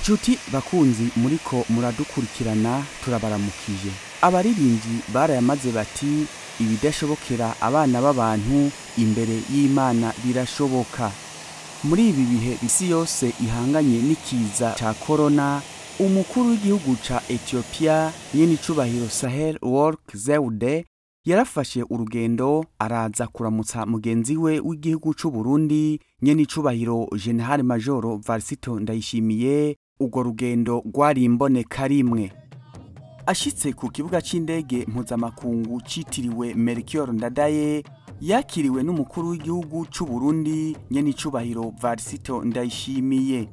Nshuti bakunzi muriko muradukurikirana, turabaramukije. Abaririmbyi barayamaze bati: "Ibidashobokera abana b'abantu imbere y'Imana birashoboka." Muri ibi bihe isi yose ihanganye n'ikiza ca corona, umukuru w'igihugu ca Ethiopia, nyenicubahiro Sahel Work Zewde, yarafashe urugendo araza kuramutsa mugenzi we w'igihugu c'u Burundi, nyenicubahiro General Major Varisito Ndayishimiye. Urwo rugendo rwari imboneka rimwe. Ashitse ku kibuga c'indege mpuzamakungu citiriwe Melchior Ndadaye, yakiriwe n'umukuru w'igihugu c'u Burundi, nyenicubahiro Varisito Ndayishimiye.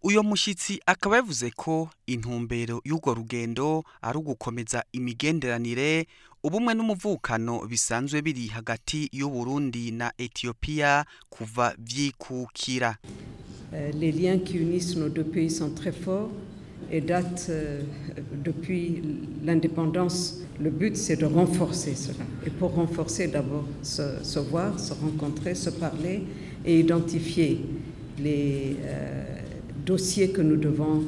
Uyo mushitsi akaba yavuze ko intumbero y'urwo rugendo ari ugukomeza imigenderanire, ubumwe n'umuvukano bisanzwe biri hagati y'Uburundi na Ethiopia kuva vyikukira. Les liens qui unissent nos deux pays sont très forts et datent depuis l'indépendance. Le but, c'est de renforcer cela. Et pour renforcer, d'abord, se voir, se rencontrer, se parler et identifier les dossiers que nous devons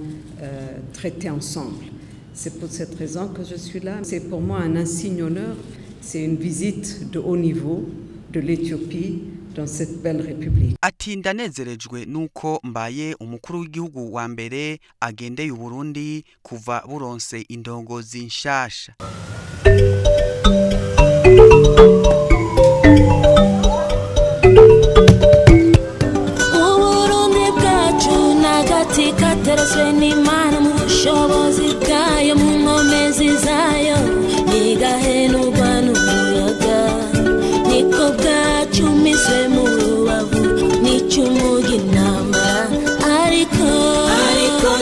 traiter ensemble. C'est pour cette raison que je suis là. C'est pour moi un insigne honneur. C'est une visite de haut niveau de l'Éthiopie dans cette belle république. Ati: "Ndanezerejwe nuko mbaye umukuru w'igihugu wa mbere agendeye Uburundi kuva buronse indongozi nshasha." Uburundi bwacu n'agati kateretswe n'Imana mu bushobozi bwayo, mu nkomezi zayo, ntigahenurwa n'umuyaga, niko bwacumiswe mu rubavu n'icumu ry'intambara, ariko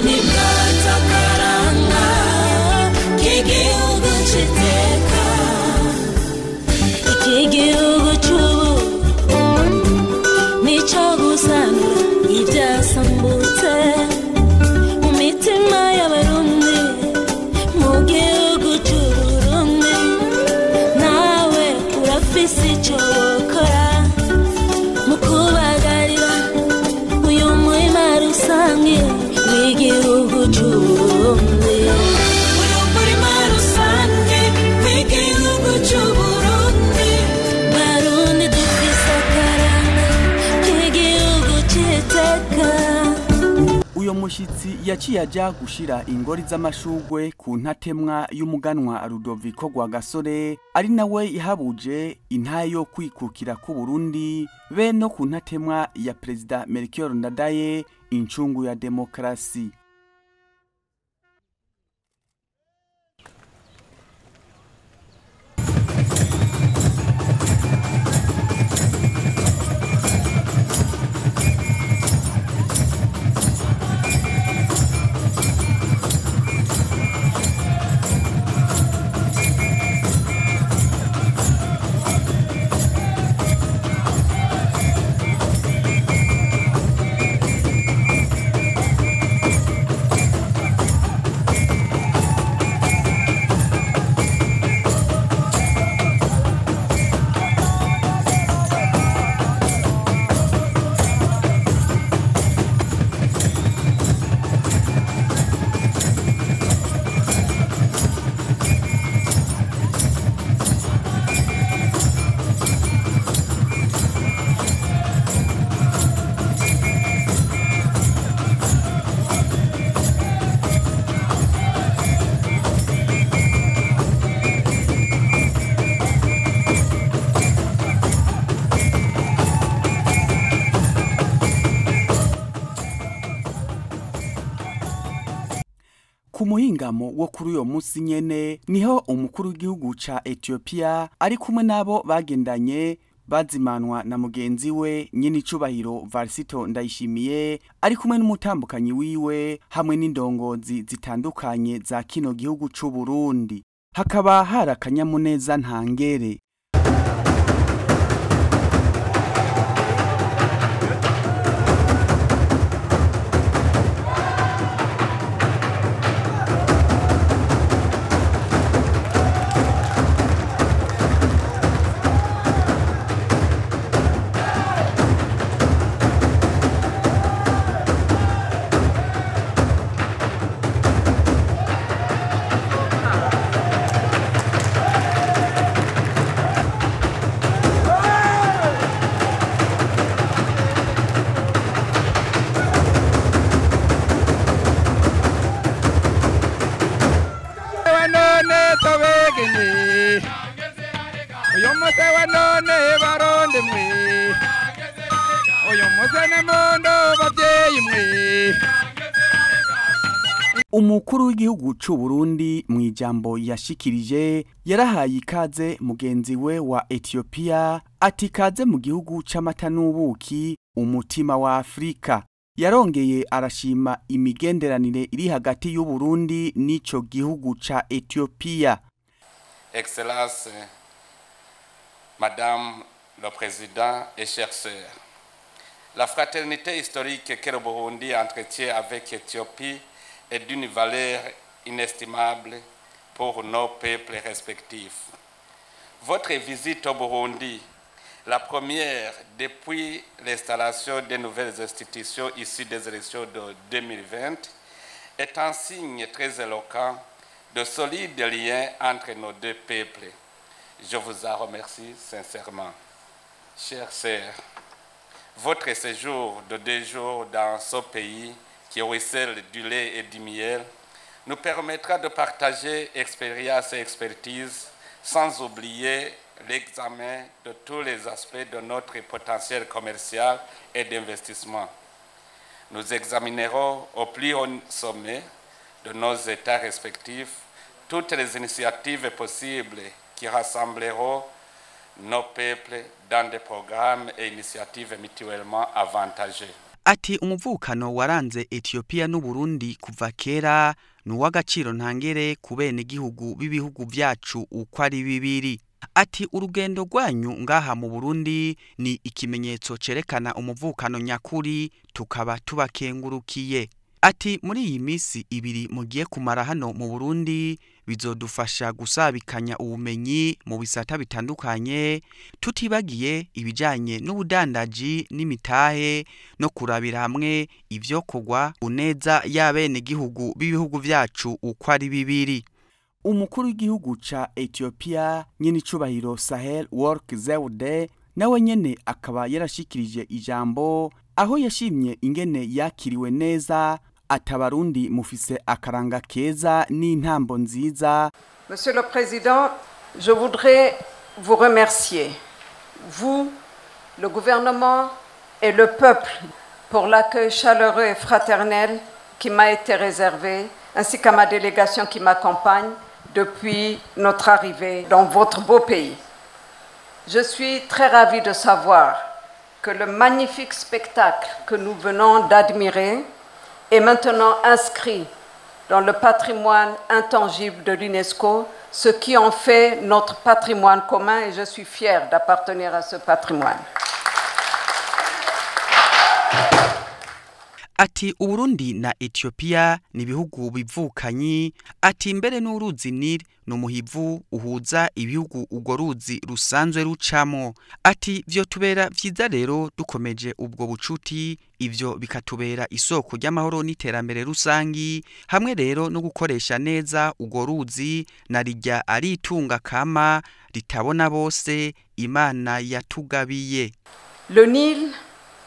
ntibwatakaranga k'igihugu c'iteka, iki gihugu c'ubu nico gusanura ibyasambutse mu mitima y'Abarundi, mu gihugu c'Uburundi. Nawe urafise ico wokora mu kubagarira uyu murima rusange w'igihugu c'Uburundi, uyu murima rusange w'igihugu c'Uburundi. Barundi, dufise akaranga k'igihugu c'iteka. Uyo mushitsi yaciye aja gushira ingori z'amashugwe ku ntatemwa y'umuganwa Rudoviko Rwagasore, ari nawe yahabuje intahe yo kwikukira ku Burundi, be no ku ntatemwa ya Perezida Melchior Ndadaye, incungu ya demokarasi. Ku muhingamo wo kuri uyo munsi nyene niho umukuru w'igihugu ca Ethiopia ari kumwe n'abo bagendanye bazimanwa na mugenzi we nyenicubahiro Varisito Ndayishimiye, ari kumwe n'umutambukanyi wiwe hamwe n'indongozi zitandukanye za kino gihugu c'u Burundi. Hakaba hari akanyamuneza ntangere. Umukuru w'igihugu c'u Burundi mu ijambo yashikirije yarahaye ikaze mugenzi we wa Ethiopia, ati kaze mu gihugu c'amata n'ubuki, umutima wa Afrika. Yarongeye arashima imigenderanire iri hagati y'u Burundi n'ico gihugu ca Ethiopia. Excellence Madame le Président et chères sœurs, la fraternité historique que le Burundi entretient avec l'Éthiopie est d'une valeur inestimable pour nos peuples respectifs. Votre visite au Burundi, la première depuis l'installation des nouvelles institutions issues des élections de 2020, est un signe très éloquent de solides liens entre nos deux peuples. Je vous en remercie sincèrement. Chères sœurs, votre séjour de 2 jours dans ce pays qui ruisselle du lait et du miel nous permettra de partager expérience et expertise, sans oublier l'examen de tous les aspects de notre potentiel commercial et d'investissement. Nous examinerons au plus haut sommet de nos États respectifs toutes les initiatives possibles qui rassembleront nos peuples dans des programmes et initiatives mutuellement avantageux. Ati umuvukano waranze Ethiopia n'u Burundi kuva kera ni uw'agaciro ntangere ku benegihugu b'ibihugu vyacu uko ari bibiri. Ati urugendo rwanyu ngaha mu Burundi ni ikimenyetso cerekana umuvukano nyakuri, tukaba tubakengurukiye. Ati muri iyi misi ibiri mugiye kumara hano mu Burundi bizodufasha gusabikanya ubumenyi mu bisata bitandukanye, tutibagiye ibijanye n'ubudandaji n'imitahe no kurabira hamwe ivyokorwa uneza y'abenegihugu b'ibihugu vyacu uko ari bibiri. Umukuru w'igihugu ca Ethiopia nyenicubahiro Sahel Work Zewde nawe nyene akaba yarashikirije ijambo aho yashimye ingene yakiriwe neza, atabarundi mufise akaranga keza n'intambo nziza. Monsieur le Président, je voudrais vous remercier, vous, le gouvernement et le peuple, pour l'accueil chaleureux et fraternel qui m'a été réservé, ainsi qu'à ma délégation qui m'accompagne depuis notre arrivée dans votre beau pays. Je suis très ravie de savoir que le magnifique spectacle que nous venons d'admirer est maintenant inscrit dans le patrimoine intangible de l'UNESCO, ce qui en fait notre patrimoine commun, et je suis fière d'appartenir à ce patrimoine. Ati Uburundi na Ethiopia ni bihugu bivukanyi, ati mbere n'uruzi Nil ni umuhivu uhuza ibihugu urwo ruzi rusanzwe rucamo. Ati vyo tubera vyiza rero dukomeje ubwo bucuti, ivyo bikatubera isoko ry'amahoro n'iterambere rusangi, hamwe rero no gukoresha neza urwo ruzi na rijya ari itunga kama ritabona bose Imana yatugabiye. Le Nil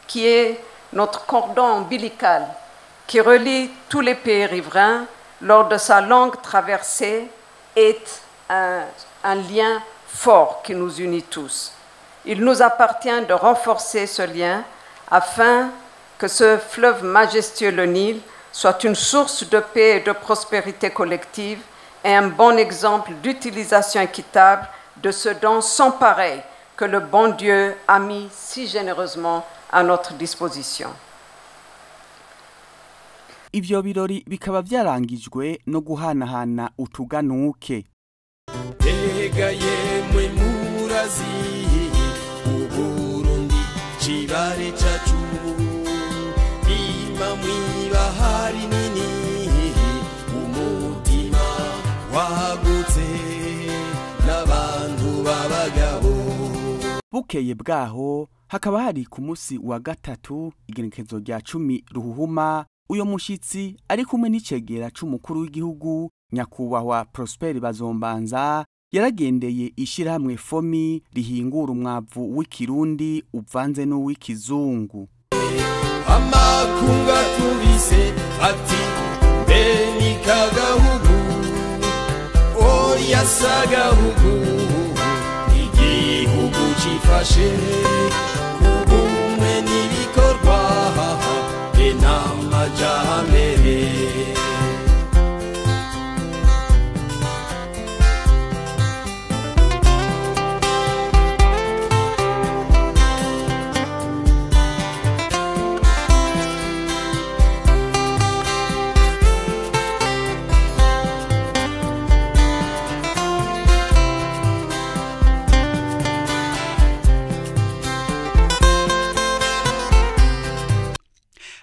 qui est notre cordon ombilical qui relie tous les pays riverains lors de sa longue traversée est un lien fort qui nous unit tous. Il nous appartient de renforcer ce lien afin que ce fleuve majestueux, le Nil, soit une source de paix et de prospérité collective et un bon exemple d'utilisation équitable de ce don sans pareil que le bon Dieu a mis si généreusement à notre disposition. Ivyo birori bikaba vyarangijwe no guhanahana utuganuke. Ega yemwe murazi Uburundi cibare cacu ima mwibahari nini umutima wagutse n'abantu babagabo. Bukeye bwaho hakaba hari ku musi wa gatatu igenekezo rya 10 ruhuhuma uyo mushitsi ari kumwe n'icegera c'umukuru w'igihugu nyakubahwa Prosper Bazombanza yaragendeye ishirahamwe FOMI rihingura umwavu w'ikirundi uvanze n'uw'ikizungu. Amakunga tubise ati beni kagahugu oya sagahugu igihugu cifashe kubumwe n'ibikorwa n'amajambere.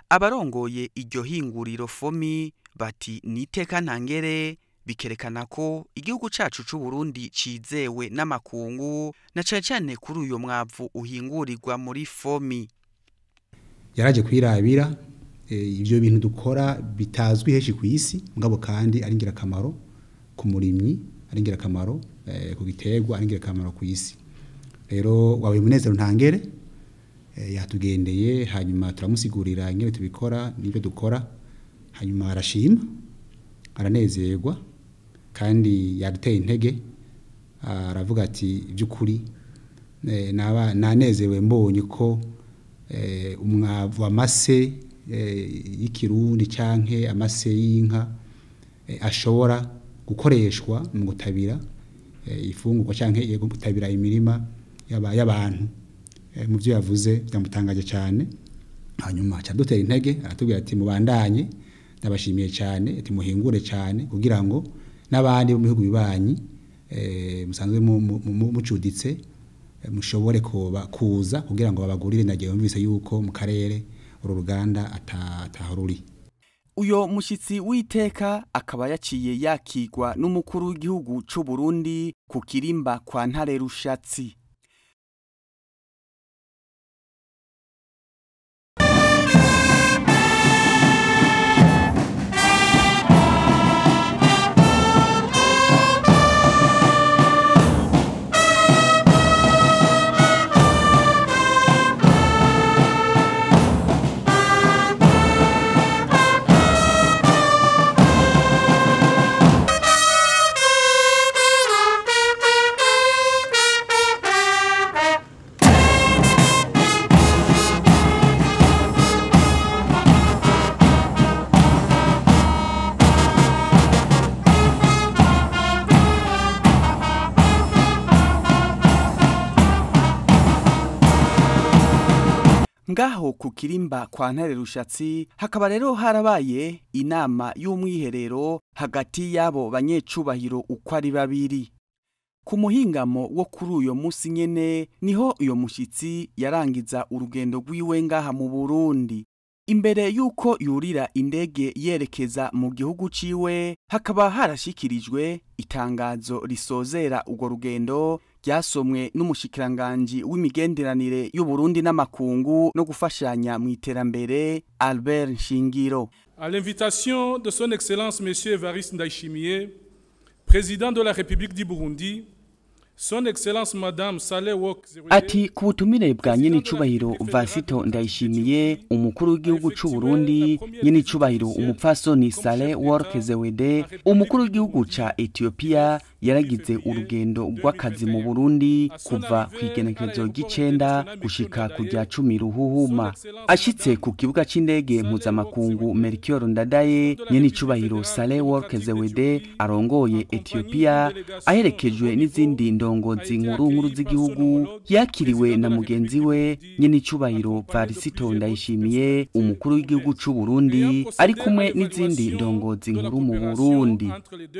Abarongoye iryo hinguriro FOMI bati niteka ntangere bikerekana ko igihugu cacu c'u Burundi cizewe n'amakungu na cane cane kuri uyo mwavu uhingurirwa muri FOMI. Yaraje kwirabira ivyo bintu dukora bitazwi heshi ku isi mugabo kandi ari ngirakamaro ku murimyi, ari ngirakamaro ku giterwa, ari ngirakamaro ku isi. Rero wabaye umunezero ntangere yatugendeye hanyuma turamusigurira ingene tubikora n'ibyo dukora hanyuma arashima aranezerwa kandi yaduteye intege aravuga ati by'ukuri naba nanezerewe mbonye ko umwavu amase y'ikirundi canke amase y'inka ashobora gukoreshwa mu gutabira ifungurwa canke gutabira imirima y'abantu. Mu byo yavuze byamutangaje cyane hanyuma cyadutera intege aratubwira ati mubandanye ndabashimiye cyane ati muhingure cyane kugira ngo n'abandi bo mu bihugu bibanyi musanzwe mucuditse mushobore kuza kugira ngo babagurire. Nagiye yumvise yuko mu karere uru ruganda atahoruri. Uyo mushitsi w'iteka akaba yaciye yakigwa n'umukuru w'igihugu c'u Burundi ku kirimba kwa Ntare Rushatsi. Ngaho ku kirimba kwa Ntare Rushatsi hakaba rero harabaye inama y'umwiherero hagati yabo banyecubahiro uko ari babiri. Ku muhingamo wo kuri uyo musi nyene niho uyo mushitsi yarangiza urugendo rwiwe ngaha mu Burundi. Imbere yuko yurira indege yerekeza mu gihugu ciwe hakaba harashikirijwe itangazo risozera urwo rugendo ryasomwe n'umushikiranganji w'imigenderanire y'u Burundi n'amakungu no gufashanya mu iterambere Albert Nshingiro. À l'invitation de son Excellence Monsieur Evariste Ndayishimiye, président de la République du Burundi, Son Excellence Madame Saleh Work Ati ku butumire bwa nyenicubahiro Vasito Ndayishimiye umukuru w'igihugu c'u Burundi, nyenicubahiro umupfasoni Saleh Work Zewde umukuru w'igihugu ca Ethiopia yaragize urugendo rw'akazi mu Burundi kuva ku igenekerezo ry'icenda gushika ku rya 10 Ruhuhuma. Ashitse ku kibuga c'indege mpuzamakungu Melchior Ndadaye, nyenicubahiro Sahle-Work Zewde arongoye Ethiopia aherekejwe n'izindi ndongozi nkuru nkuru z'igihugu, yakiriwe na mugenzi we nyenicubahiro Varisito Ndayishimiye umukuru w'igihugu c'u Burundi ari kumwe n'izindi ndongozi nkuru mu Burundi.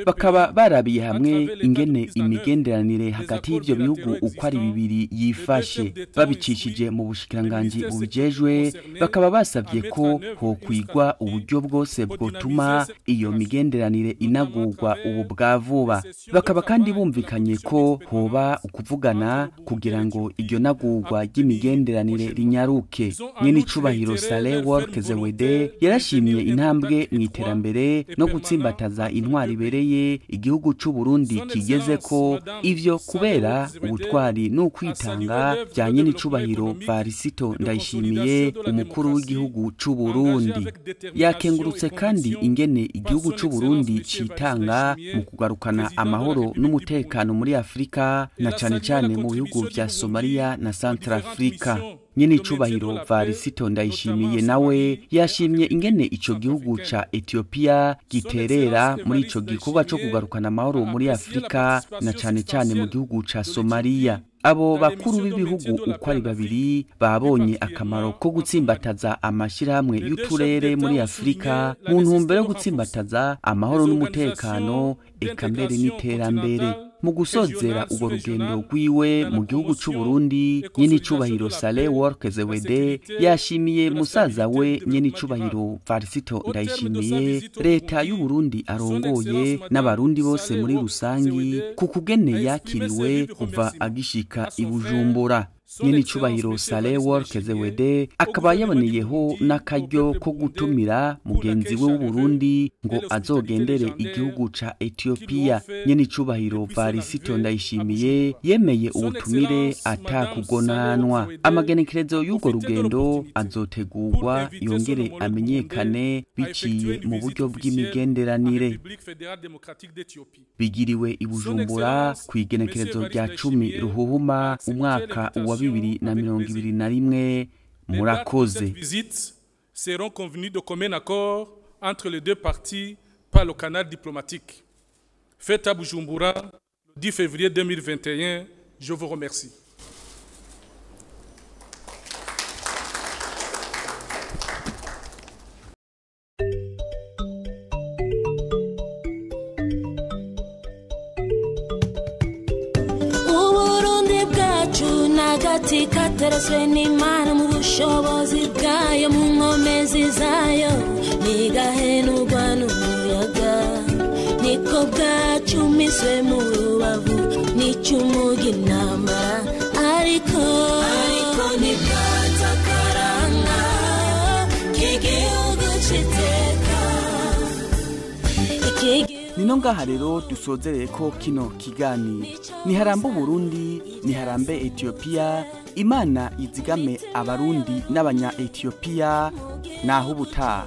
Bakaba barabiye hamwe ingene imigenderanire hagati y'ivyo bihugu uko ari bibiri yifashe, babicishije mu bushikiranganji bubijejwe. Bakaba basavye ko hokwigwa uburyo bwose bwotuma iyo migenderanire inagurwa ubu bwa vuba. Bakaba kandi bumvikanye ko hoba ukuvugana kugira ngo iryo nagurwa ry'imigenderanire rinyaruke. Nyenicubahiro Sahle-Work Zewde yarashimye intambwe mu iterambere no gutsimbataza intwari ibereye igihugu c'u Burundi kigeze ko, ivyo kubera ubutwari n'ukwitanga bya nyenicubahiro Varisito Ndayishimiye umukuru w'igihugu c'u Burundi. Yakengurutse kandi ingene igihugu c'u Burundi citanga mu kugarukana amahoro n'umutekano muri Afrika, na cane cane mu bihugu vya Somalia na Centrafrica. Nyenicubahiro Varisito Ndayishimiye nawe yashimye ingene ico gihugu ca Ethiopia giterera muri ico gikorwa co kugarukana amahoro muri Afrika, na cane cane mu gihugu ca Somalia. Abo bakuru b'ibihugu uko ari babiri babonye akamaro ko gutsimbataza amashirahamwe y'uturere muri Afrika mu ntumbero yo gutsimbataza amahoro n'umutekano eka mbere n'iterambere. Mu gusozera urwo rugendo rwiwe mu gihugu c'u Burundi, nyenicubahiro Sahle-Work Zewde yashimiye musaza we nyenicubahiro Varisito Ndayishimiye, leta y'u Burundi arongoye n'abarundi bose muri rusangi ku kugene yakiriwe kuva agishika i Bujumbura. Nyenicubahiro Sahle-Work Zewde akaba yaboneyeho n'akaryo ko gutumira mugenzi we w'Uburundi ngo azogendere igihugu ca Ethiopia. Nyenicubahiro Varisito Ndayishimiye yemeye ubutumire atakugonanwa. Amagenekerezo y'urwo rugendo azotegurwa yongere amenyekane biciye mu buryo bw'imigenderanire. Bigiriwe i Bujumbura ku igenekerezo rya 10 Ruhuhuma umwaka wa 2021. Murakoze. Visites seront convenues de commun accord entre les deux parties par le canal diplomatique. Fait à Bujumbura le 10 février 2021, je vous remercie. Nagati kateretswe n'Imana mu bushobozi bwayo, mu nkomezi zayo ntigahenurwa n'umuyaga, niko bwacumiswe mu rubavu n'icyumuga intambara, ariko ntibwatakaranga k'igihugu c'iteka. Nino ngaha rero dusozereye ko kino kiganiro. Niharambe Burundi, niharambe Ethiopia, Imana izigame abarundi n'abanya Ethiopia, naho ubutaha.